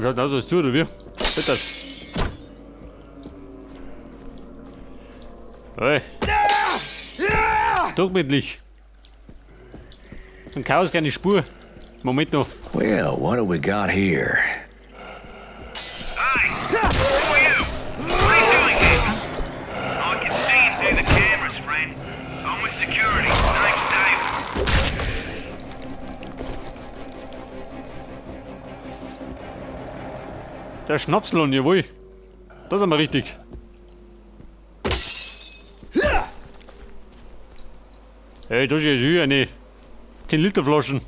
Schaut aus als zu, oder wie? Bitte. Hey. Durchmittlich. Ein Chaos, keine Spur. Moment noch. Well, what do we got here? Hey, who are you? What are you doing here? I can see you through the cameras, friend. I'm with security. Name's David. Der Schnapslon, jawohl. Das ist aber richtig. Hey, das ist ja eine 10 Liter Flaschen.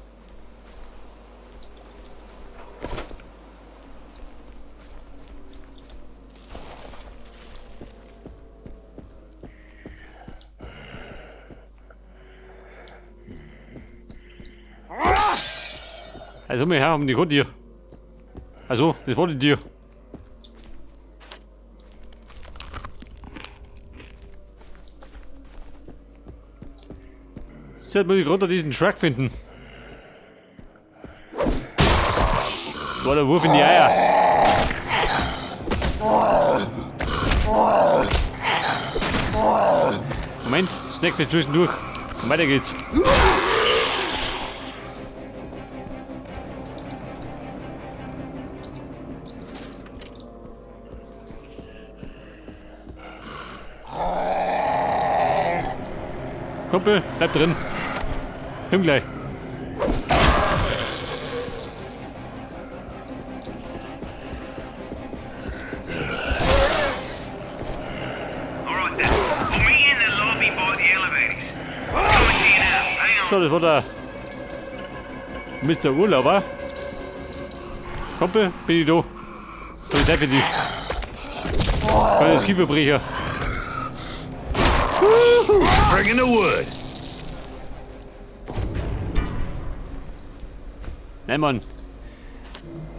Also, wir haben die Grund hier. Also, das war die Tür. So, jetzt muss ich runter diesen Truck finden. War der Wurf in die Eier. Moment, Snack wird zwischendurch. Und weiter geht's. Kumpel, bleib drin. Komm gleich. All right then. We'll meet you in the lobby by the elevators. Coming to you now. Hang on. So, das war der Mr. Urlauber. Kumpel, bin ich da. Hab ich Zeit für dich. Kleines Kieferbrecher. Bring in the wood. Nein, Mann.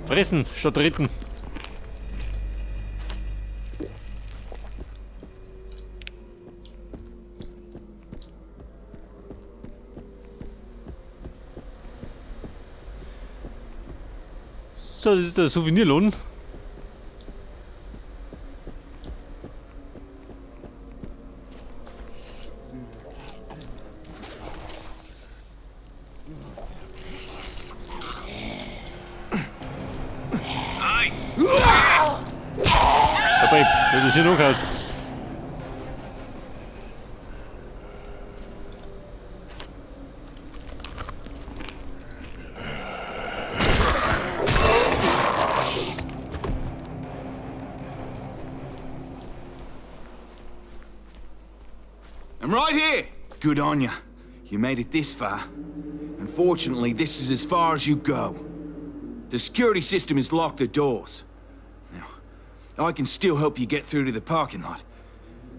Fressen statt reden. So, das ist der Souvenirlohn. Hey, Dabei, das ist hier noch halt. I'm right here. Good on ya. You made it this far. Unfortunately, this is as far as you go. The security system has locked the doors. Now, I can still help you get through to the parking lot.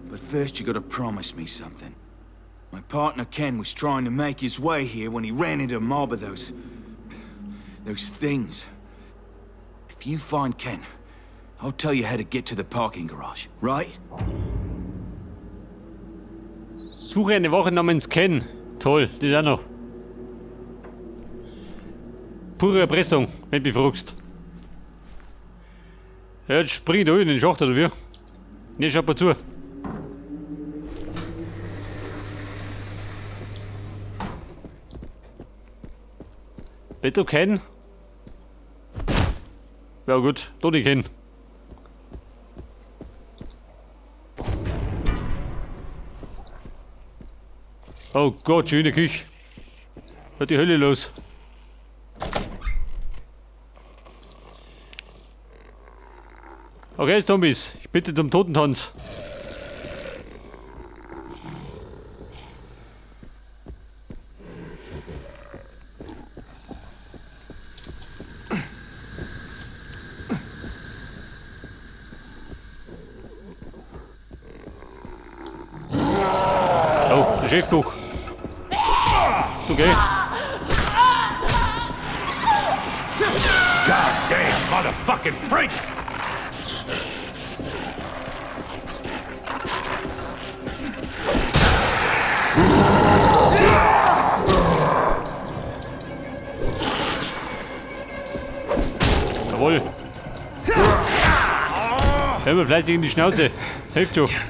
But first, you gotta promise me something. My partner Ken was trying to make his way here when he ran into a mob of those things. If you find Ken, I'll tell you how to get to the parking garage, right? Suche eine Wache namens Ken. Toll, das ist auch noch. Pure Erpressung, wenn du mich fragst. Ja, jetzt spring ich da in den Schacht, oder wie? Ne, schaut mal zu. Bitte Ken? Ja gut, doch nicht Ken. Oh Gott, schöne Küche. Hat die Hölle los. Okay, Zombies, ich bitte zum Totentanz. Oh, der Chefkoch. Okay. Goddamn motherfucking freak! Jawohl. Hör mir fleißig in die Schnauze. Hilft schon. Look out!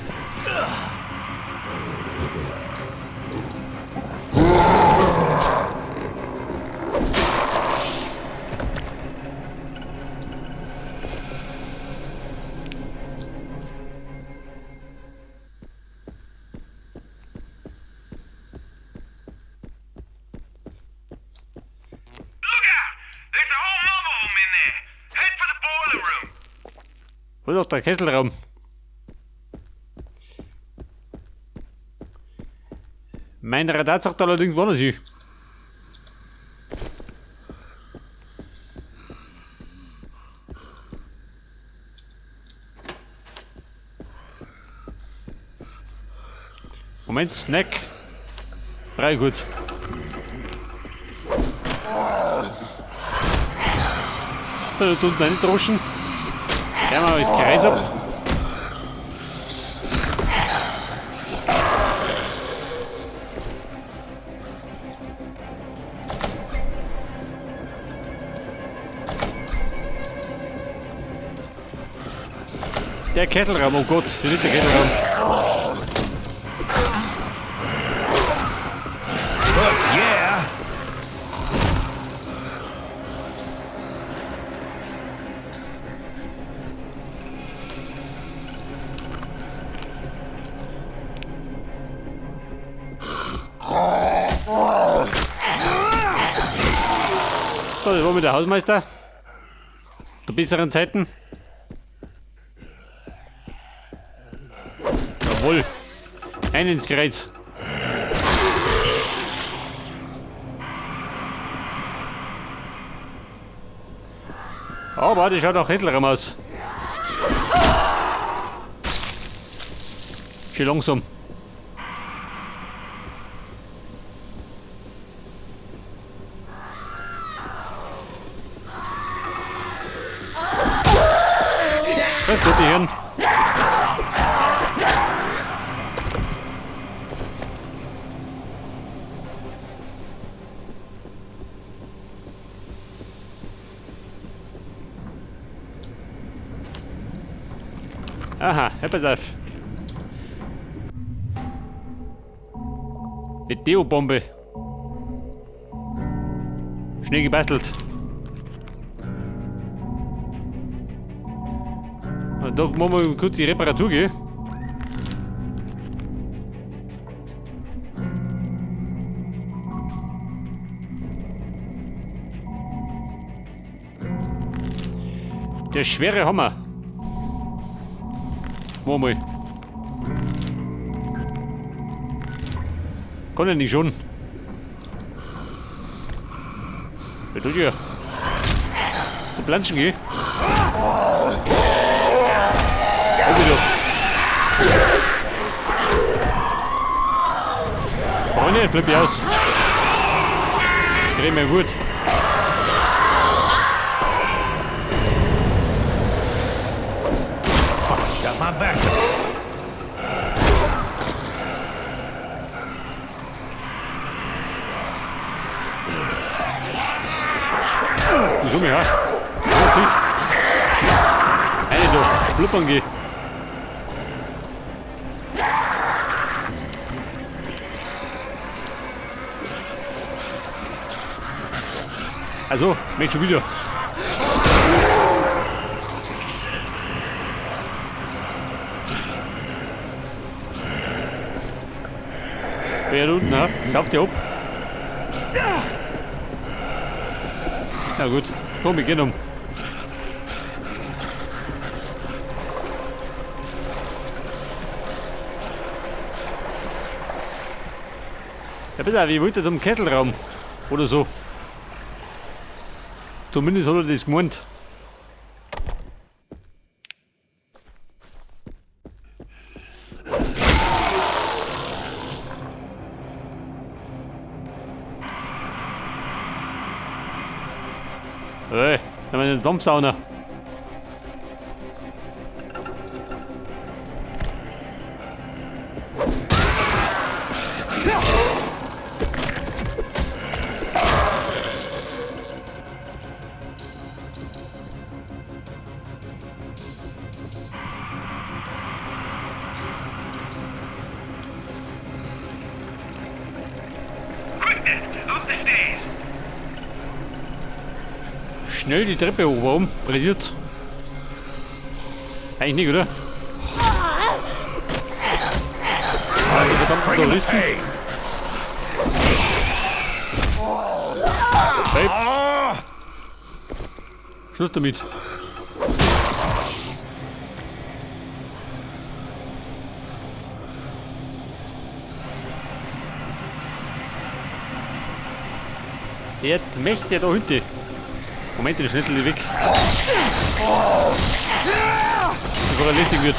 There's a whole mob of them in there. Head for the boiler room. Wo ist auch der Kesselraum? Mein Radar sagt allerdings woanders hin. Moment, Snack. Brei gut. Da unten eine Droschen. Ja, mal das Kreis ab. Der Kesselraum, oh Gott, das ist nicht der Kesselraum. Fuck yeah! So, das war mit der Hausmeister. Zu besseren Zeiten. Jawohl. Ein ins Kreuz. Aber das schaut auch Hitlerraum aus. Schön langsam. Das tut die Hirn. Aha, ja, pass auf. Eine Deo-Bombe. Schnell gebastelt. Und da machen wir kurz die Reparatur, gell? Der schwere Hammer. Wo mal. Kann ja nicht schon. Wer tut hier? Zum Planschen geh. Oh, wieder. Freunde, flipp ich aus. Ich krieg meine Wut. Fuck, got my back up. Wieso mir, ja? Oh, dicht. Eine so, blubbern geh. Also, möchte schon wieder. Wer da unten, ne? Sauft ihr ab. Na gut, komm, wir gehen um. Ja, bitte, wie wollt ihr zum Kesselraum? Oder so. Zumindest hat er das gemeint. Hey, da haben wir den Dampfsauna. Up the stairs. Schnell die Treppe hoch, warum? Pressiert. Eigentlich nicht, oder? Ah, die verdammten Touristen. Hey. Schluss damit. Der möchte da hinten. Moment, den Schnitzel weg. Bevor er lästig wird.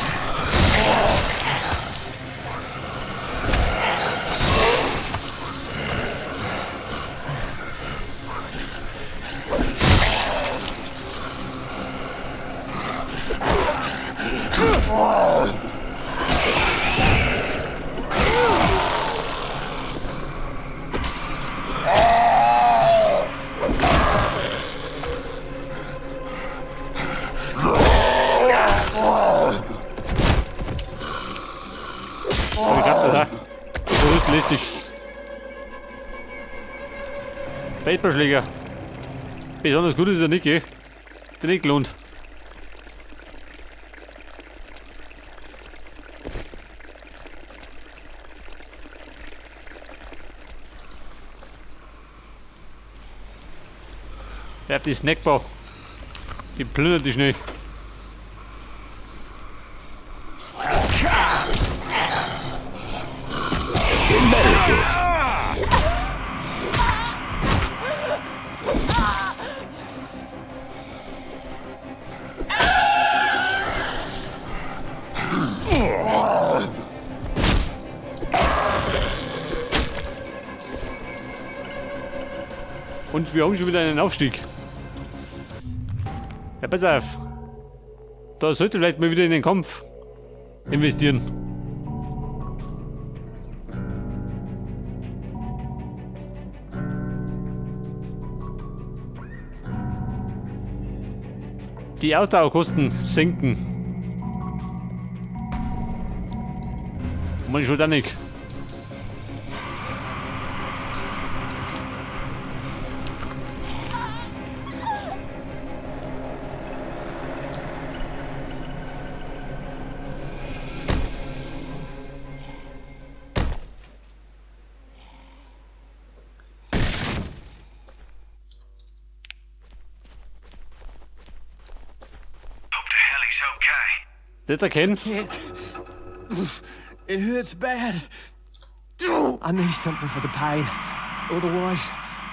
Baseballschläger. Besonders gut ist er nicht, gell? Der nicht gelohnt. Werf die Snackbar. Die plündert die schnell. Und wir haben schon wieder einen Aufstieg. Ja, pass auf. Da sollte vielleicht mal wieder in den Kampf investieren. Die Ausdauerkosten sinken. Man schon da nicht. Is that Ken? Can't. It hurts bad. I need something for the pain. Otherwise,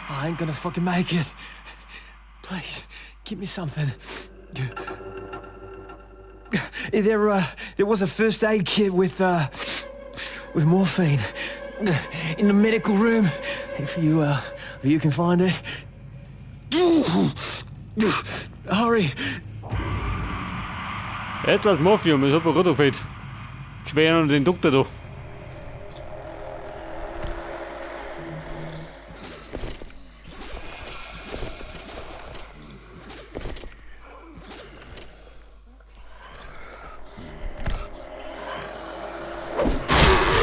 I ain't gonna fucking make it. Please, give me something. There was a first aid kit with morphine in the medical room. If you can find it. Hurry. Etwas Morphium, das hat mir gerade gefehlt. Später noch den Doktor da.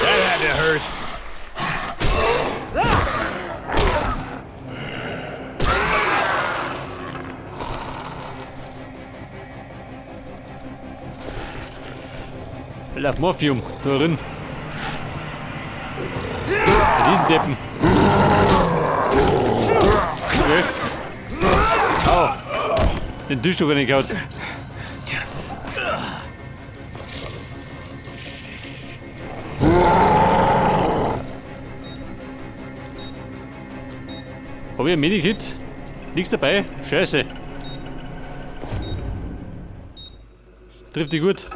That had to hurt. Alter, Morphium, da drin. Diesen Deppen. Okay. Au. Den Tisch sogar nicht gehauen. Hab ich ein Medikit? Nichts dabei? Scheiße. Trifft die gut.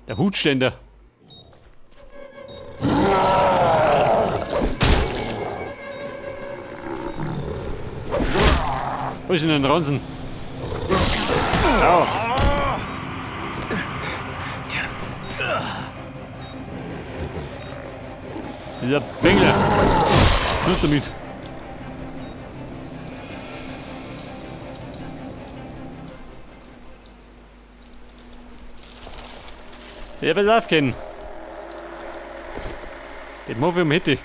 Der Hutständer. Wo ist denn der Ranzen? Au. Dieser Bengler. Schluss damit. Ja, pass auf, Ken. Det må vi om hit.